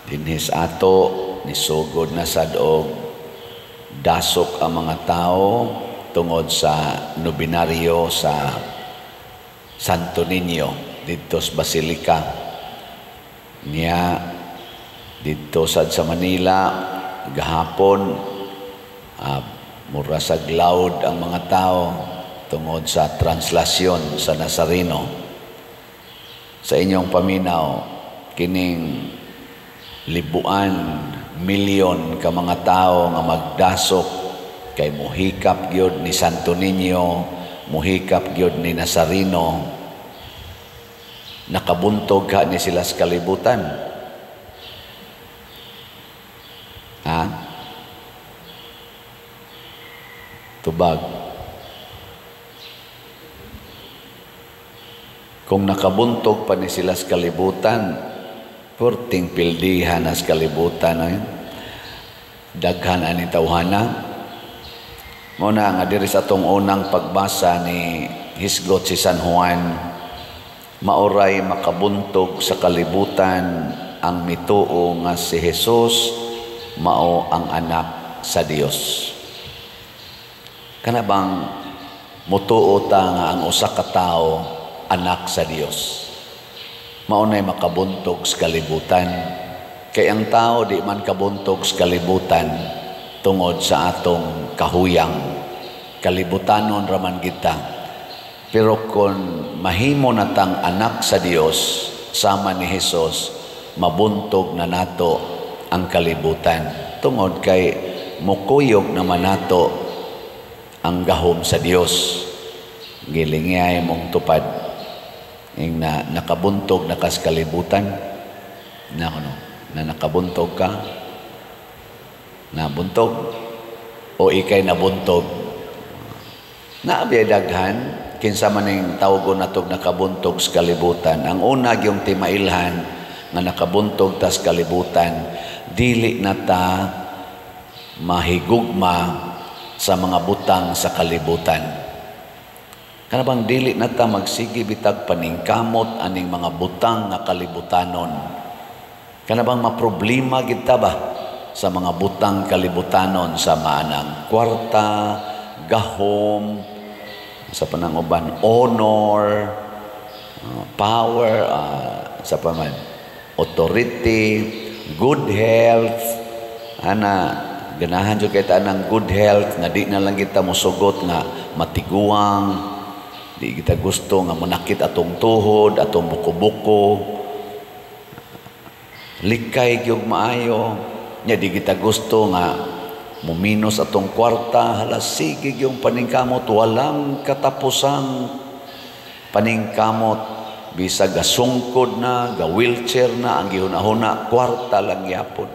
Dinhi sa ato nisugod na sad og dasok ang mga tao tungod sa nobinaryo sa Santo Niño didto sa Basilica. Niya didto sad sa Manila gahapon, mura sa loud ang mga tao tungod sa translasyon sa Nazareno. Sa inyong paminaw, kining libuan milyon ka mga tao nga magdasok kay muhikap gyud ni Santo Niño, muhikap gyud ni Nazareno, nakabuntog ka ni sila sa kalibutan? Ha? Tubag. Kung nakabuntog pa ni sila sa kalibutan, purting pildihan na sa kalibutan ay daghan ani tawhana. Mao na nga diri sa atong unang pagbasa ni hisgot si San Juan, maoray makabuntog sa kalibutan ang mituo nga si Jesus mao ang anak sa Dios. Kana bang mutuo ta nga ang usa ka tawo anak sa Dios, mao nay makabuntog sa kalibutan. Kay ang tao di man kabuntog sa kalibutan tungod sa atong kahuyang. Kalibutanon raman kita. Pero kung mahimo na tang anak sa Dios sama ni Hesus, mabuntog na nato ang kalibutan. Tungod kay mukuyog naman nato ang gahom sa Dios. Gilingay mong tupad ing na nakabuntog na kas kalibutan na kuno na nakabuntog ka, nabuntog o ikay nabuntog na daghan kinsa man ning tawgon natog nakabuntog sa kalibutan. Ang una gyung timailhan nga nakabuntog tas kalibutan, dili na ta mahigugma sa mga butang sa kalibutan. Kana bang dili na ta magsige bitag paningkamot aning mga butang nga kalibutanon? Kana bang maproblema gid ta ba sa mga butang kalibutanon, sa maanang kwarta, gahom, sa pananguban, honor, power, sa paman, authority, good health? Ana, ganahan jud kay ta ng good health nga di na lang kita mosugot nga matiguang, di kita gusto nga munakit atong tuhod, atong buko-buko, likay gyud maayo. Nya di kita gusto nga muminos atong kwarta, hala sige gyung paningkamot, walang katapusang paningkamot, bisag gasungkod na, ga wheelchair na, ang gihuna-huna kwarta lang gyapon.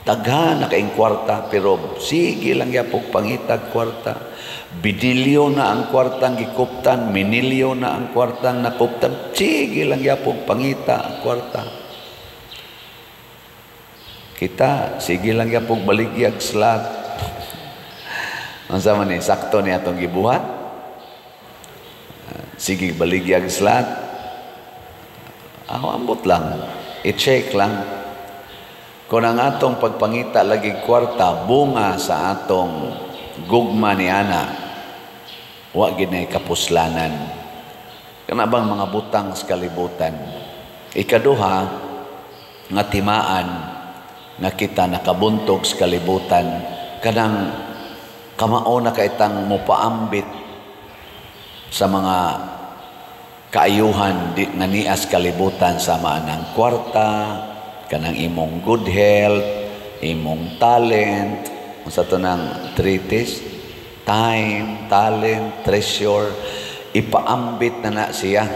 Daghan na kaing kwarta pero sige lang gyapon pangitag kwarta. Bidilyo na ang kwartang gikuptan, minilyo na ang kwartang nakuptan, sige lang gyapon pangita ang kwarta. Kita sige lang gyapon baligyag slot. Unsa man ni sakto ni atong gibuhat? Sige baligyag slot. Aw, ambot lang, i-check lang. Kung ang atong pagpangita lagi kwarta bunga sa atong gugma ni ana, wa gid nay kapuslanan. Kana bang mga butang sa kalibutan? Ikaduha nga timaan nga kita nakabuntog sa kalibutan, kanang kamao na kaitang mopaambit sa mga kaayuhan di, nga nias kalibutan, sama anang kwarta, kanang imong good health, imong talent, unsa to nang treatise, time, talent, treasure, ipaambit na na siya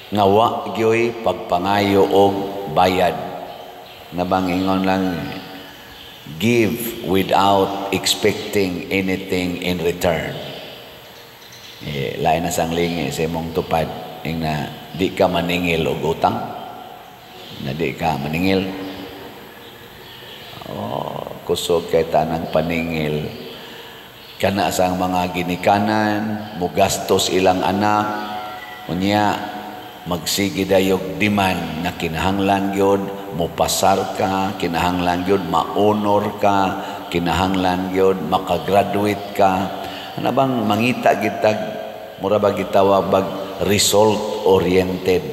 nga wa gyoy pagpangayo og bayad. Nabang ingon lang, give without expecting anything in return. Eh, lain na sang lingi sa imong tupad ing na di ka maningil og utang, na di ka maningil. Oh, kusog kay tanang paningil. Kana sang mga ginikanan mugastos ilang anak, unya magsige dayog demand na kinahanglan gyud mopasar ka, kinahanglan gyud ma-honor ka, kinahanglan gyud makagraduate ka. Ana bang mangita gitag mura ba gitawag bag result oriented,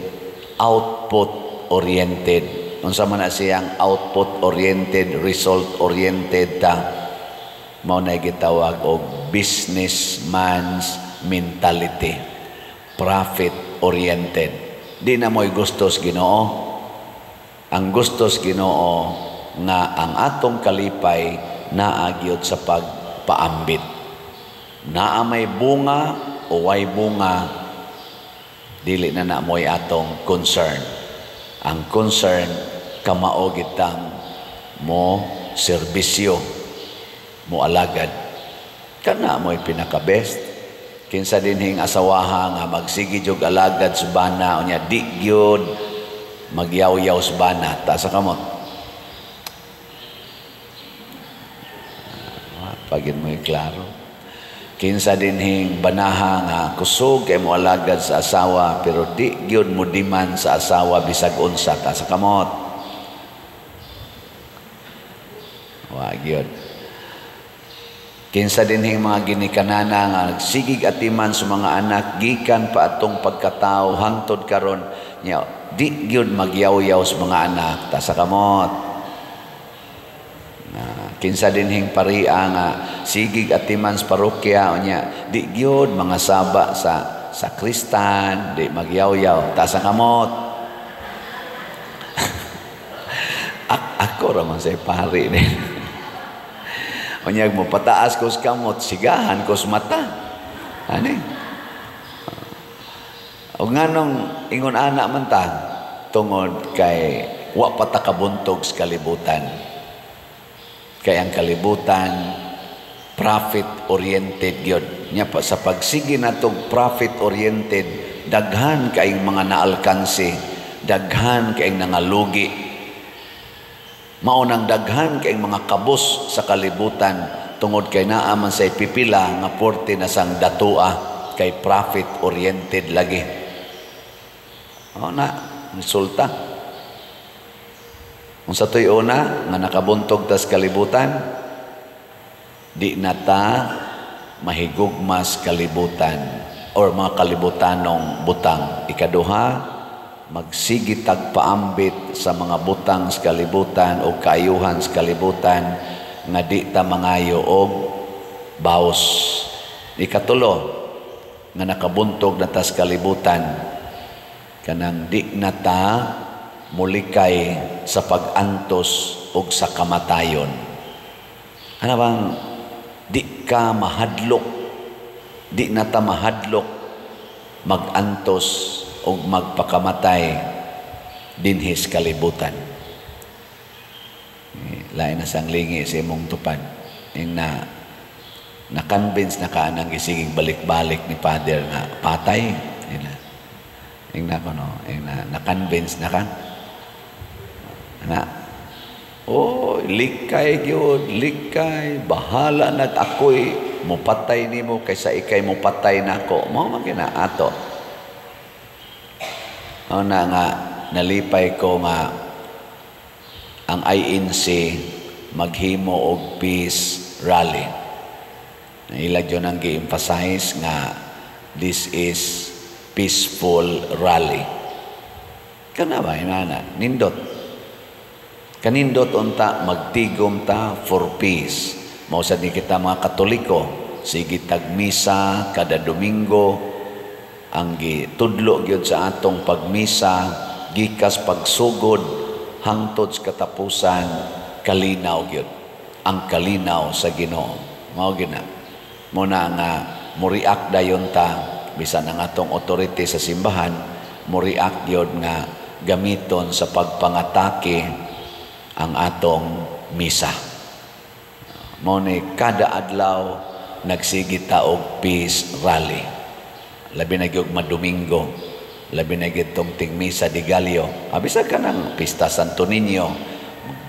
output oriented. Unsa man na siyang output oriented, result oriented ta? Mao na gitawag og businessman's mentality, profit oriented. Di na mo'y gustos Ginoo. Ang gustos Ginoo nga ang atong kalipay naa gyud sa pagpaambit. Naa may bunga o way bunga, dili na na mo'y atong concern. Ang concern, kamao gitang mo serbisyo, mo alagad. Kana mo'y pinaka-best. Kinsa dinhing asawaha nga magsige jud alagad sa bana, unya di gyud magyaw-yaw sa bana, taas sa kamot. Pagin mo'y klaro. Kinsa dinhing banaha nga kusog kay mo alagad sa asawa pero di gyud mo diman sa asawa bisag unsa, taas sa kamot. Wa gyud. Kinsa dinhing mga ginikanana nga nagsigig atiman sa mga anak gikan pa atong pagkatao hangtod karon nya di gyud magyaw-yaw sa mga anak, taas sa kamot. Kinsa dinhing paria nga sigig atiman sa parokya unya di gyud mga saba sa sakristan, di magyaw-yaw, taas sa kamot. Ako ra man say pari ni. Unyag mo pataas ko sa kamot, sigahan ko sa mata. Ani? O nganong ingon ana man ta, tungod kay wa pa ta kabuntog sa kalibutan. Kay ang kalibutan profit oriented gyud. Nya pa sa pagsige natong profit oriented, daghan kaayong mga naalkanse, daghan kaayong nangalugi. Mao nang daghan kaayong mga kabos sa kalibutan tungod kay naa man say pipila nga porte na sang datua kay profit oriented lagi. O na resulta. Unsa toy una nga nakabuntog tas kalibutan, di na ta mahigugmas kalibutan or mga kalibutanong butang. Ikaduha, magsige tag paambit sa mga butang sa kalibutan o kaayuhan sa kalibutan nga di ta mangayo og baos. Ikatulo, nga nakabuntog na tas kalibutan, kanang di na ta mulikay sa pag-antos og sa kamatayon. Ano bang di ka mahadlok, di na ta mahadlok mag-antos og magpakamatay dinhis kalibutan. Lain na sang lingi sa imong tupad. Yung na na-convince na ka nang gisiging balik-balik ni Father nga patay. Yung na ko no, yung na na-convince na ka. Na, oh, likay gyud, likay, bahala nag ako'y mupatay nimo kaysa ikay mupatay nako. Mao man kina ato. O na nga nalipay ko nga ang INC maghimo og peace rally. Ila gyud ang gi-emphasize nga this is peaceful rally. Kana ba inana nindot. Kanindot unta magtigom ta for peace. Mao sad ni kita mga Katoliko, sige tagmisa kada Domingo, ang gitudlo gyud sa atong pagmisa gikas pagsugod hangtod sa katapusan, kalinaw gyud. Ang kalinaw sa Ginoo. Mao gyud na. Muna nga moriak dayon ta bisan ang atong authority sa simbahan, moriak gyud nga gamiton sa pagpangatake ang atong misa. Mao ni kada adlaw nagsige ta og peace rally. Labi na gyud madomingo, labi na gyud tong tingmisa di Gallo. Abisa ka ng pista Santo Niño,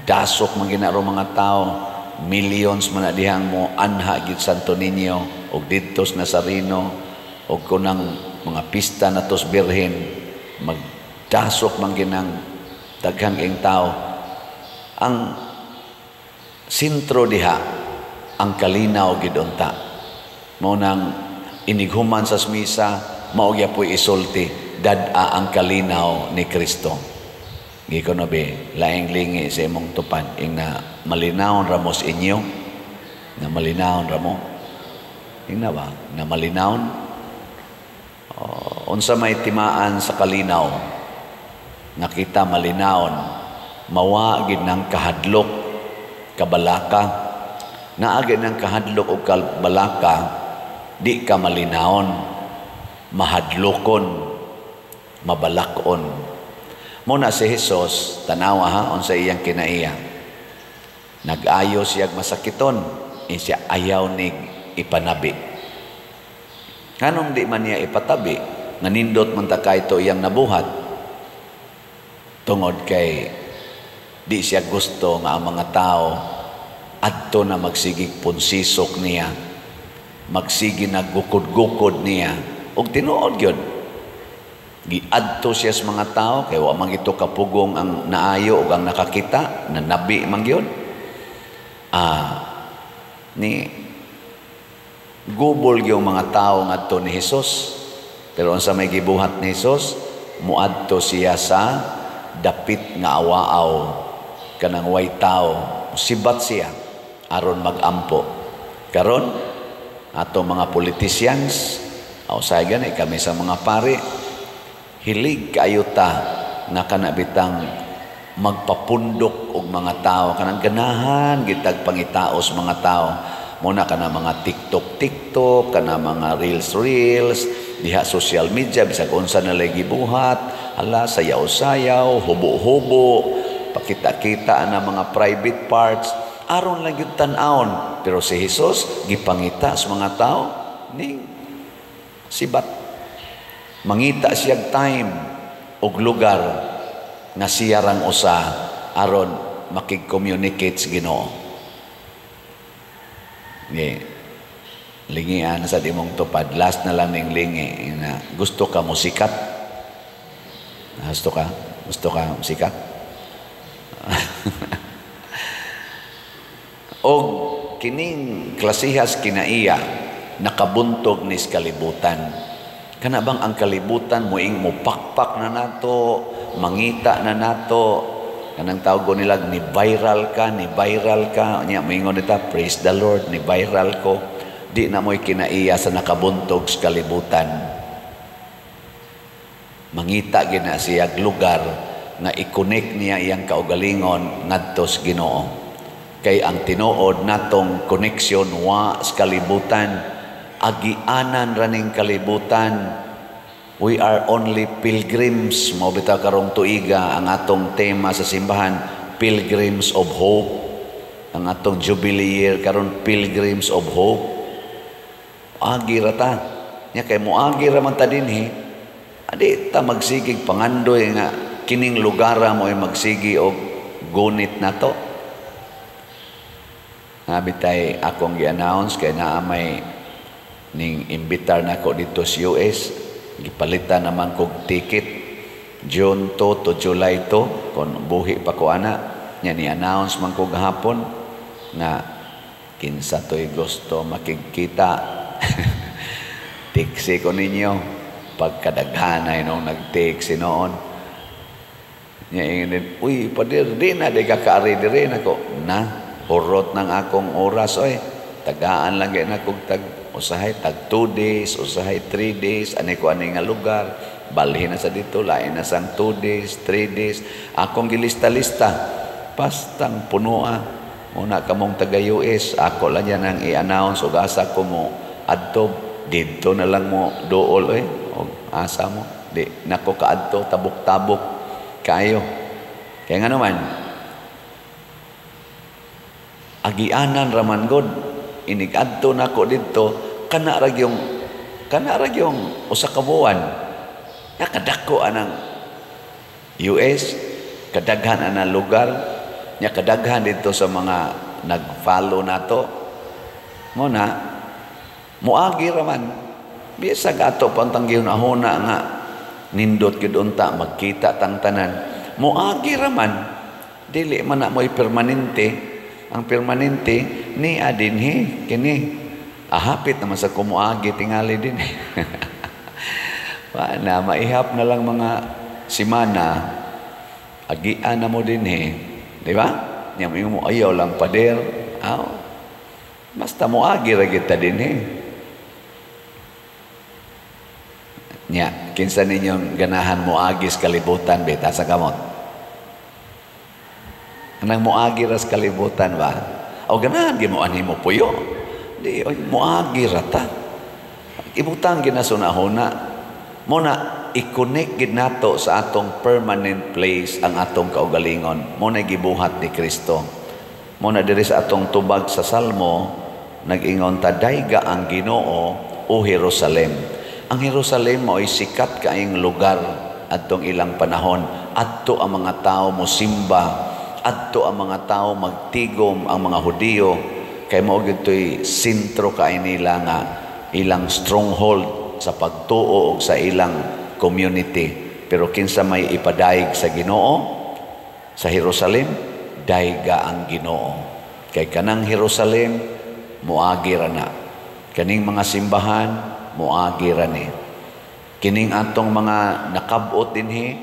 dasok man ginaro mga tao, millions man na dihang mo anha gyud Santo Niño og didto sa Nazareno og kunang mga pista natos Birhen, magdasok man ginang daghang ing tao. Ang sentro diha ang kalinaw gid unta. Mao nang inighuman sa misa, mao gyapoy isulti, dad-a ang kalinaw ni Kristo. Giko no be, laing lingi sa imong tupad ingna malinawon ra mo sa inyo, na malinawon ra mo. Ingna ba? Na malinawon? Oh, unsa may timaan sa kalinaw? Nakita malinawon, mawa gid nang kahadlok, kabalaka. Naa gid nang kahadlok og kabalaka, di ka malinawon, mahadlokon, mabalakon. Muna si Jesus, tanawa ha, unsa iyang kinaiya. Nag-ayo siyag masakiton, siya ayaw nig ipanabi. Nganong di man niya ipatabi, nanindot man ta kayto iyang nabuhat, tungod kay di siya gusto nga ang mga tao adto na magsigig punsisok niya, magsigi na gukod-gukod niya, og tinuod gyud. Giadto siya sa mga tao kay wa man ito kapugong ang naayo ug ang nakakita, nanabi man gyud. Ni gubol gyud mga tao ngadto ni Hesus. Pero unsa may gibuhat ni Hesus? Muadto siya sa dapit nga awaaw kanang way tao, sibat siya aron magampo. Karon ato mga politicians, aw say gani kami sa mga pari, hilig kaayo ta nga kanabitang magpapundok og mga tao, kanang ganahan gitag pangitaos mga tao. Muna kana mga TikTok TikTok, kana mga Reels Reels diha social media, bisag unsa na lay gibuhat, hala, sayaw-sayaw, hubo-hubo, pakita-kita na mga private parts aron lang gyud tan-awon. Pero si Hesus gipangita sa mga tao ning sibat. Mangita siyag time og lugar nga siya rang usa aron makig-communicate sa Ginoo. Ni lingian sa imong tupad, last na lang ning lingi na gusto ka musikat. Gusto ka? Gusto ka musikat? Og kining klasihas kinaiya nakabuntog ni sa kalibutan. Kana bang ang kalibutan moing mupakpak na nato, mangita na nato, kanang tawag nila ni viral ka, ni viral ka, nya moingon nita, praise the Lord, ni viral ko. Di na mo'y kinaiya sa nakabuntog sa kalibutan. Mangita gina siya lugar nga i-connect niya iyang kaugalingon ngadto sa Ginoo. Kay ang tinuod natong connection wa sa kalibutan, agianan raning kalibutan. We are only pilgrims. Mao bitaw karong tuiga ang atong tema sa simbahan, Pilgrims of Hope. Ang atong Jubilee year karon, Pilgrims of Hope. Agi ra ta. Nya kay moagi ra man ta dinhi, adi ta magsigig pangandoy nga kining lugar mo ay magsigi og gunit nato. Nabitay akong gi-announce kay naa may ning imbitar nako dito sa US. Gipalitan naman kog ticket June 2 to July 2 kon buhi pa ko ana. Nya ni-announce man ko gahapon nga kinsa to'y gusto makigkita. Tiksi ko ninyo pagkadaghanay nung nag-tiksi noon. Nya ingin, uy, padir, di na, di ka kaari diri nako. Na, hurot ng akong oras, oy. Tagaan lang gay na kog tag usahay tag 2 days, usahay 3 days, ani ko ani nga lugar, balhin na sa dito, lain na sang 2 days, 3 days. Akong gilista-lista, pastang punoa. Una kamong taga US, ako lang yan ang i-announce og asa ko mo adto, didto na lang mo dool oy, og asa mo. Di nako kaadto, tabok-tabok kayo. Kaya nga naman, agianan raman god, inigadto nako didto, kana ra gyung usa ka buwan. Nakadako anang US, kadaghan anang lugar, nya kadaghan didto sa mga nag-follow nato. Mo na moagi ra man. Bisag ato pantang gihunahuna nga nindot gyud unta magkita tang tanan. Moagi ra man. Dili man na mo'y permanente. Ang permanente ni dinhi kini. Ahapit naman sa kumuagi tingali din. Wa na maihap na lang mga simana, agian na mo dinhi, di ba? Nya mo ayaw lang pader. Aw. Basta moagi ra gyud ta dinhi. Nya, kinsa ninyong ganahan moagi sa kalibutan beta sa kamot? Anang moagi ra sa kalibutan ba? O ganahan gyud mo anhi mo puyo? Di, oy, moagi ra ta. Ibutang ginasunahuna. Mo na i-connect gid nato sa atong permanent place ang atong kaugalingon. Mo na gibuhat ni Kristo. Mo na diri sa atong tubag sa Salmo, nag-ingon ta, dayga ang Ginoo o Jerusalem. Ang Jerusalem mao'y sikat kaayong lugar adtong ilang panahon. Adto ang mga tao mosimba, adto ang mga tao magtigom, ang mga Hudiyo, kay mao gyud to'y sentro kay nila nga ilang stronghold sa pagtuo og sa ilang community. Pero kinsa may ipadayeg sa Ginoo sa Jerusalem, dayga ang Ginoo. Kay kanang Jerusalem moagi ra na. Kaning mga simbahan moagi ra ni. Kining atong mga nakab-ot dinhi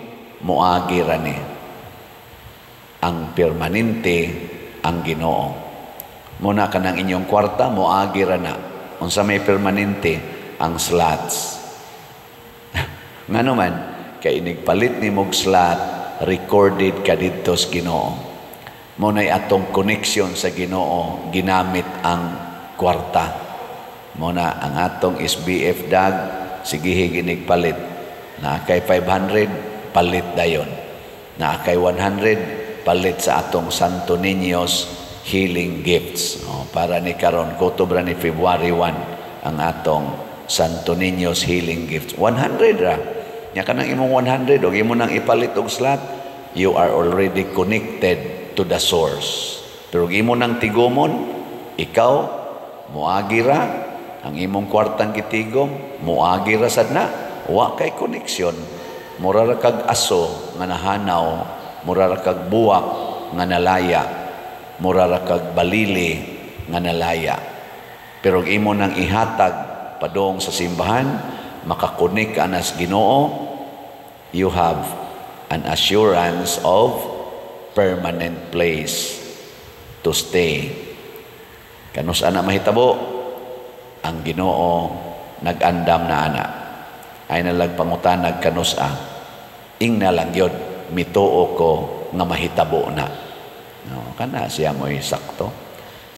moagi ra ni. Ang permanente ang Ginoo. Muna kanang inyong kwarta moagi ra na. Unsa may permanente? Ang slots. Ngano man kay inigpalit nimog slot, recorded ka didto sa Ginoo. Mo nay atong connection sa Ginoo ginamit ang kwarta. Mo na ang atong SBF dag sige ginigpalit. Naa kay 500 palit dayon. Naa kay 100 palit sa atong Santo Niños Healing Gifts. O, para ni karon kutob ra ni February 1 ang atong Santo Niños Healing Gifts. 100 ra. Nya kanang imong 100 og imo nang ipalit og slot, you are already connected to the source. Pero imo nang tigumon, ikaw moagi ra ang imong kwartang gitigom, moagi ra sad na, wa kay connection. Mura ra kag aso nga nahanaw, mura ra kag buwak nga nalaya, mura ra kag balili nga nalaya. Pero imo nang ihatag padung sa simbahan, makakonek ka na sa Ginoo, you have an assurance of permanent place to stay. Kanus ana mahitabo, ang Ginoo nag-andam na ana. Ay nalag pangutanag kanus-a, ingna lang yun, mituo ko nga mahitabo na. No, kana siya mo'y sakto.